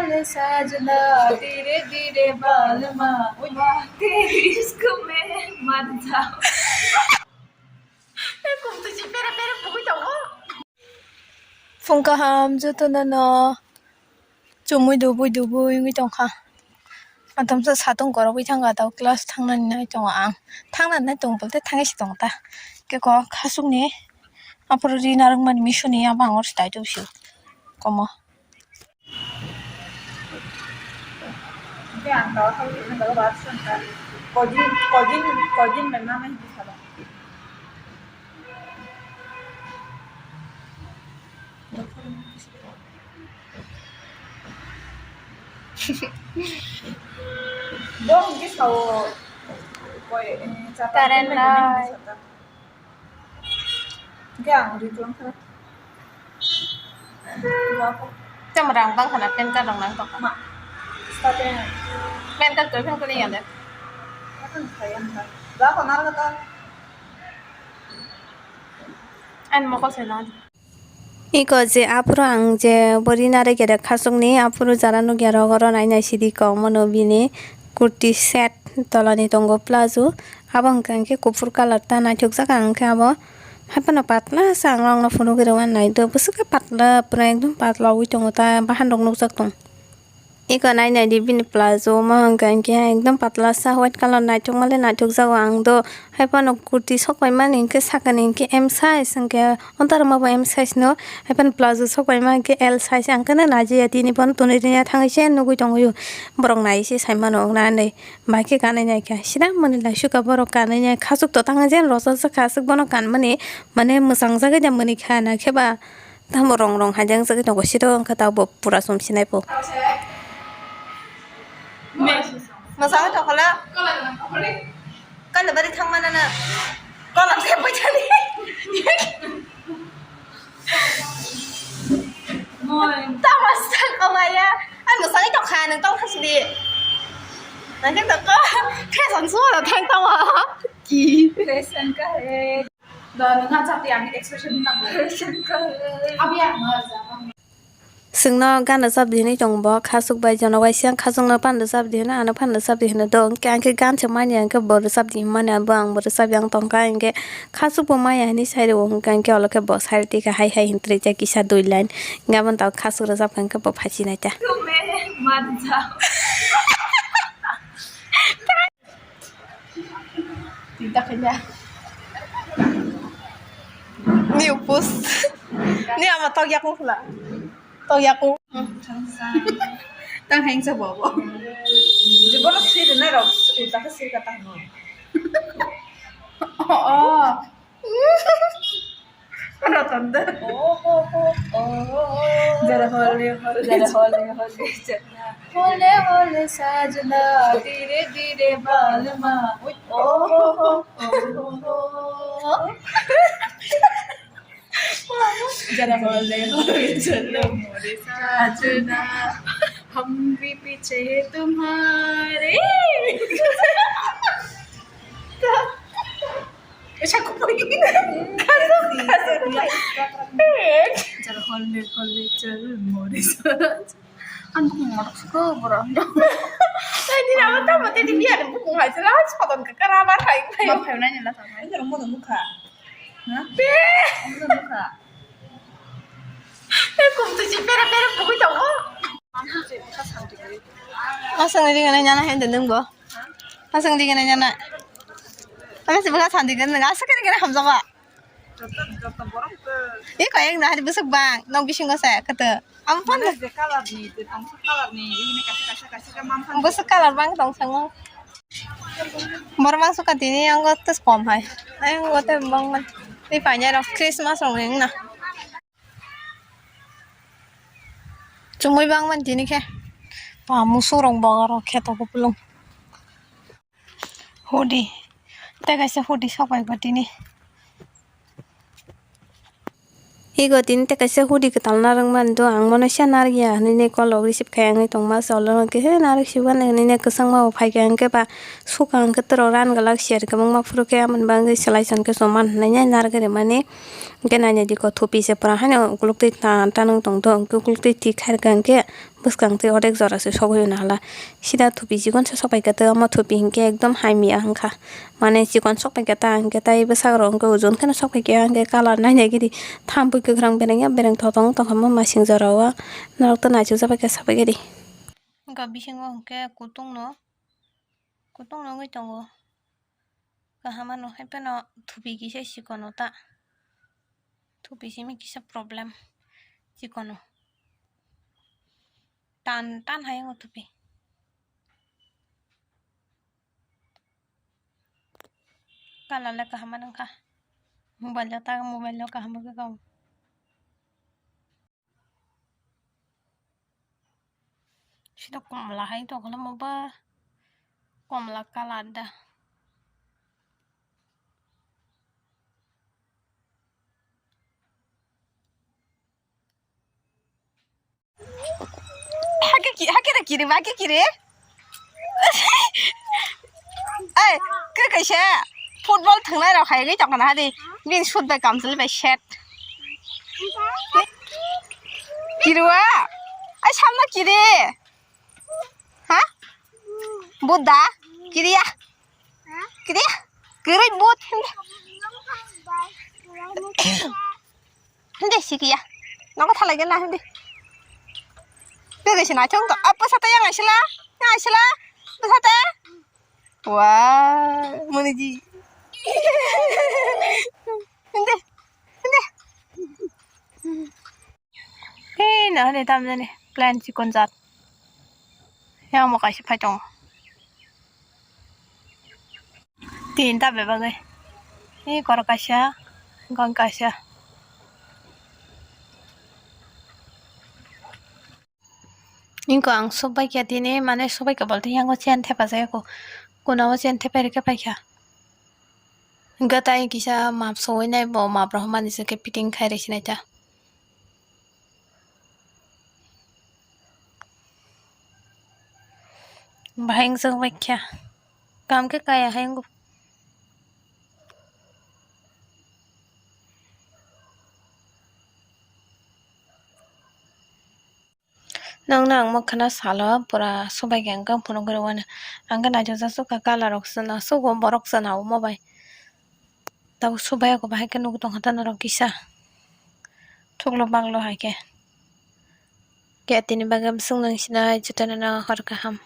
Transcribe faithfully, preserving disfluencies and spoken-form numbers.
Sajna, dheere dheere balma, oi ma, tere ishq mein mar jao. Phung kaham jotono no chumui dubui dubui wngwi tongkha. Atomsa satung korogwi thangkha, tao class thangnani nai tongo ang. Thangnani nai tongo bolte thangwi se tongo ta. Khe ko khasukni aphuru ri narwkmani misuni abo ang oro se tai tubusio komo. Hingke ang tao thangwi tongna bagwi baat songkha. Kojin, kojin, kojin bai mama hinwi sala. Bo hingke sao koi, eh, chata Current hingke light. Hingke ang ri tongkha. Tamo rang bang khana pan card rok nang tongkha. Ma. Starting. Pan card koi phano kuni yande. Akan kaya nang. Ba ko nang kata. An mokol se nang. Iko je aphuru ang je bori nare gere khasukni aphuru jara nukya rok oro nai nai sidi kok mano bini kurti set tolani tongo plazo abo hwnkha hwnkhe kuphur colour ta naithokjak ang khe abo. Haiphano patla se ang rokno phunugwi rwmani naitwi bwswk khe patla pura ekdom patla ui tongo ta bahan rok nukjak tong. Eko nai nai di bini plazo omo hwnkha hwnkhe ekdom patla sa white colour naithok male naithok jago ang do. Haiphano kurti sok paimani hwnkhe sakani hwnkhe M size hwnkhe ontorma bo M size no. Haiphano plazo sok paima hwnkhe L size ang kheno naijaya tini bono tonwi rwya thangwi se nugwi tongwi o. Borok nai se saimano wngnai. Bai khe kanwi naikha, sida mwnwi laisukha borok kanwi nai khasuk to tangwi jen rwchapjak kha, aswk bono kanmani mane mwchang jagwi da mwnwi kha, naikhe ba tamo rong rong hai jang jagwi tongo, sida wngkha tabuk pura chum sinai po. Mwchangwi tongkha le? Kailabari thangmana na? Kolam se poitani. Tamo sa kawaya. Ang mwsangwi tongkha, nwng tongkha sidi. Nangkhe tongkha. Khe song suwa da thang tamo. Ki. Khe sangkha he. Do nwng ha chapti ang expression nang. Khe sangkha he. Abi ang ma ja. Chwngno gan rwchap di hinwi tongo bo, khasuk bai jono bai siyan khasukno phan rwchap di hino, ano phan rwchap di hino do, hwnkhe ang khe gan se manya, hwnkhe bo rwchap di hinmani, abo ang bo rwchap yang tongkha, hwnkhe khasuk bo maya hinwi sai rwo, hwnkhe ang khe olo khe bo sai rwtwi kha hai hai hinwi rwjak kisa dui line, hwnkhe aboni tabuk khasuk rwchap kha, hwnkhe bo phaichi nai ta. Tinta kanya. Ni upus. Ni ama tog yakung pula. Tog yakung. Tang heng sa bobo. Jibon sir na rok ulta ka sir ka tang no. Oh. Ratan da. Oh, oh, oh, oh, oh. Jara hole, hole, jara hole, hole, jara. Hole, hole, sajna, dheere, dheere, balma. Oh, oh, oh, oh, oh. Jara hole, hole, jara more sajna. Hum bhi piche tumhare. Esa ko poi. Kaso, kaso. Jara hole, hole, jara more. Ang bukung motok siko borok. Tei ni nama tamo tei ni biya ni bukung hai sila sodon ka kara bar hai. Ba phai nai ni la sa hai. Ini rumah tu muka. Ha? Be. Ini rumah muka. Eh, kum tu si pera pera bukui tau. Asang ni ringan nyana hen dendeng bo. Asang ni ringan nyana. Ama si baka sandi kan nang asa kene kene hamjak ba. Ni kaya yang dah busuk bang, nong bising ko saya kata. Ampun. Mana je color ni, je tongsa color ni, ini kasih kasih kasih ke mampan. Busuk color bang tong sango. Borok mangso ka tini ang go tes kom hai. Ang go te bang man. Ni panya rok Christmas rong ring na. Chumui bang man tini khe. Pa musuk rok boga rok khe to kupulung. Hudi. Tei kaisa hudi sok bai ba tini. Ego tini tei kaisa hudi kwtal narwk mani do ang bono siya narwk ya hinui kolok receive khai wngwi tongma solo hwnkhe he narwk sibani hinui kwchangma bo phaikha hwnkhe ba sukha hwnkhe twrwk ran glak share kwbangma phuru khe amoni bagwi swlai chon khe choma hinui narwk rimani hwnkhe naina dikho thupi se pura haino ukuluk twi tan tan wng tong do hwnkhe ukuluk twi twi khairokha hwnkhe. bwskang twi odek jora se sogwi na hala. Sida thupi chikon se sokpaikha, tei omo thupi hinkhe ekdom hamya wngkha. Mane chikon sokpaikha ta hinkhe, tei bwsarok hinkhe ojon kheno sokpaikha, hinkhe colour nainai gidi thampui kwkhwrang bereng ya bereng thotong tongkha mo masing jora o. Norok to naisuk jabaikha sabaikha di. Wngkha bisingo hinkhe kutung no, kutung no wngwi tongo. Kaham ano hai phano thupi kisa chikon o ta. Thupi simi kisa problem chikon o. Tan, tan hai wngo thupi. Colour le kaham wngkha. Mobile o ta, mobile o kaham wngkha. Sida komla hai tongkha mo ba, komla colour da. Hake ki, hake da kiri, hake kiri. Ai, kre kaisa football thangnai rok hai ri tongkha na hadi. Bin shoot bai kamchwlwi bai set. Kirwa. Ai, samna kiri. Ha? Buddha. Kiriya. Kiriya. Kiri bud. Hindi, sikiya. Noko thalai gana hindi. Bege sina chong to. Apa sate yang aisila? Yang aisila? Apa sate? Wah, muni ji. Hindi. Hindi. Hei, no, hini tam jani plan chikon jat. Yang mo kaisa phai tongo. Tin ta bebak gai. Hei, kor kaisa, gong kaisa. Inko ang sobai kya tini, mane sobai kya bolte yango chen thepa jaya ko. Kuna o chen thepa rikhe paikha. Gatai kisa map soi nai bo map rohmani se ke fitting khai resi nai ta. Bahai wng chwng bai kha. Kam khe kaya hai wng. Nokno ang mwkhana salo pura subai khe ang khe phunuk rw mani. Ang khe naithok jak sukha colour rok chwna sugo borok chwna omo bai. Tabuk subai ako bahai khe nugwi tongkha ta norok kisa thuklo baklo hai khe. Khe tini bagwi bwswk nang sinai jotono no hor kaham.